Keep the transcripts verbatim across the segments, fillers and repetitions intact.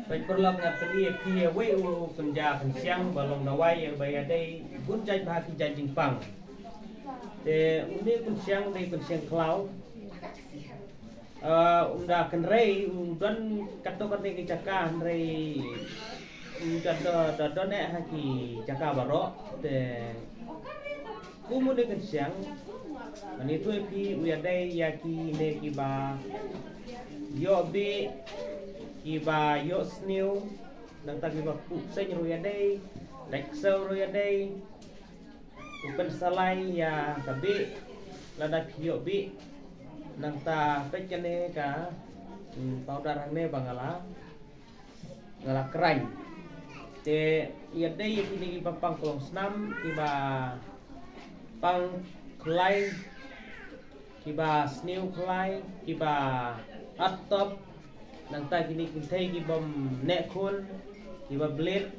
Peit paralok, nga pynïaid ïa phi ïa uwei u kynja kynshiang ba long dawai ïa ba ïadei bun jait bha ki jait jingpang. Te une u kynshiang dei u kynshiang khlaw. Ah, um da kynrei u don katto katne ki jaka hynrei u da da da don eh ha ki jaka baroh. Te kum une u kynshiang, ngan ïathuh ïa phi, u ïadei ïa kine kiba ïoh bih, kiba ïoh sniew, nangta kiba puh seng ruh ïadei, lait ksew ruh ïadei. U pynsalai ïa ka bih lada phi ïoh bih. Nangta peit kane ka, hmm, powder hangne ba nga la nga la kren. Te ïadei ïa kine kiba pang klong snam, kiba pang khlai, kiba sniew khlai, kiba at top. Nangta kine ki thei ki bym neh khun, kiba blit.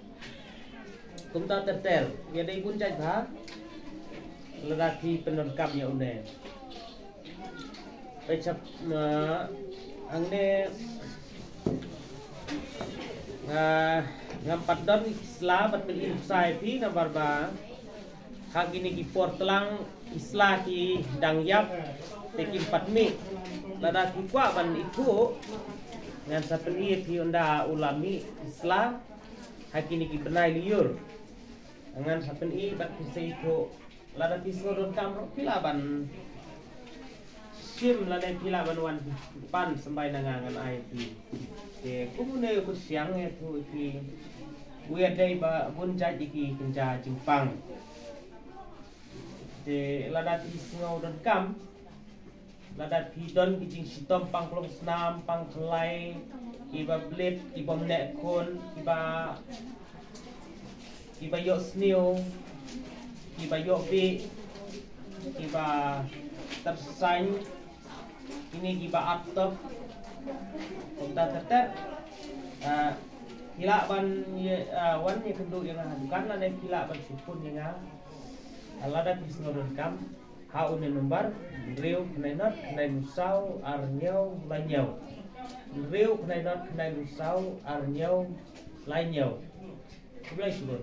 Kumta ter ter, ïadei bun jait bha. Lada phi pyndonkam ïa une. Peit shap, ma, hangne nga, ngam pat don ki sla bad pynïaid sa ïa phi namar ba ha kine ki por tlang ki sla ki dang ïap te kim pat mih. Lada phi kwah ban ithuh, ngan sa pynïaid ïa phi ynda u la mih ki sla ha kine ki bnai lyiur. Ngan sa pynïaid bad phi sa ithuh. Lada phi sngew donkam ruh phi lah ban shim lane phi lah ban wan pan symbai na nga, ngan ai phi. Te kum une u kynshiang ïathuh ïa phi, u ïadei ba bun jait ïa ki kynja jingpang. Te lada phi sngew donkam, lada phi don ki jingshitom pang klong snam, pang khlai, kiba blit, kibym neh khun, kiba, kiba ïoh sniew, kiba ïoh bih, kiba tyrsain, kine kiba at top. Kumta ter ter, ah, phi lah ban ïa, ah, wan ïakynduh ïa nga ha dukan lane phi lah ban shu phone ïa nga. Ah, lada phi sngew donkam, ha une number: hynriew khyndai not khyndai hynriew saw ar hynñiew lai hynñiew. Hynriew khyndai not khyndai hynriew saw ar hynñiew lai hynñiew. Khublei shibun.